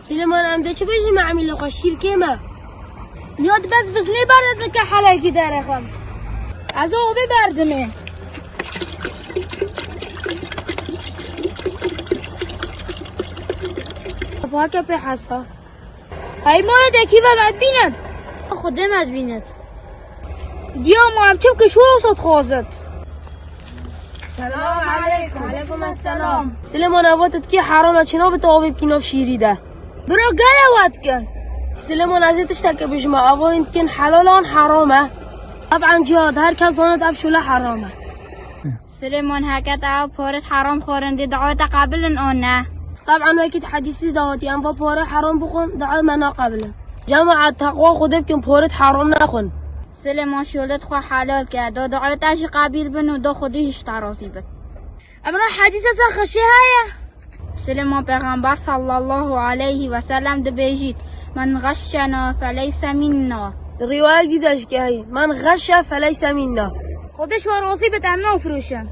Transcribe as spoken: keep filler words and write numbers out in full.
Silêman, em de çi bêjî me emîlê xwe, şîr kêm e. Ya di bes biznê berdike helekî derexem. Ez ê avê berdimê. Pake pê hesa. Hey malê de kî ve me dibînin? Xwedê me dibînit. Diya ma em çi bikin, şûr olsa dixwazit. Selam aleykum. Aleykum selam. Silêman, eva tu dikî heram e, çi nabe tu avê bikî nav şîrî de? Biro gele we dikin. Silêman, ez ê tiştekê bijime, eva hîn dikin helal an heram e. Teb'an Cihad, her kes zanit ev şûle heram e. Silêman, heke te ew porit heram xwarin dê, duayê te qebil in an ne? Teb'an wekî di hedîsî de hatî, em va pore heram bixwin, duayê me naqebilin. Cemaet, teqwa Xwedê bikin, porit heram nexwin. Silêman, şûlê xwe helal ke, do duayê te jî qebîl bin û do Xwedê jî ji te razî bin. Emre, hedîse ser xişê heye? Silêman, Pêxember sallallahu aleyhi ve sellem dibêjît, "Men xeşşena feleyse minna." Rîwayek dî de jî heye, "Men xeşşe feleyse minna." Xwedê ji we razî bit, em nafirûşin.